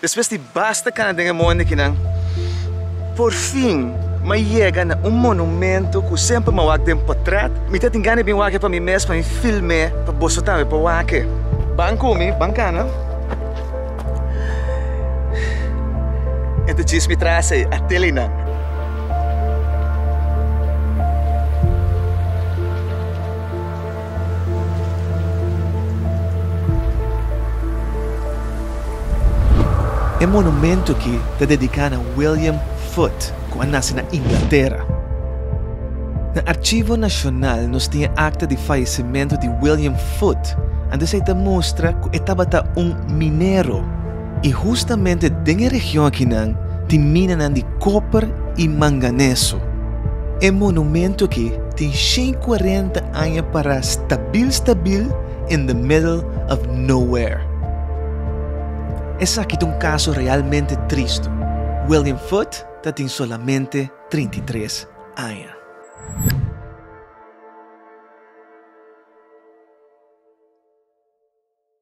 Despues di basta kana den e mondi kinan, por fin m'a yega na un monumento ku semper m'a wak den portret. Mi ta tin gana di bin wak e pa mi mes, pa mi film'é pa boso tambe por wak e. Ban ku mi, ban kana. E ta djis mi tras ei, atelinan. E monumento aki ta dediká na William Foote, ku a nase na Inglatera. Na Archivo Nashonal nos tin e akta di fayesimentu di William Foote, anto esei ta mustra ku e tabata un minero. I hustamente den e region akinan tin minanan di koper i manganeso. E monumento aki tin 140 aña pará stabil stabil in the middle of nowhere. Esaki ta un kaso realmente tristu. William Foote ta tin solamente 33 aña.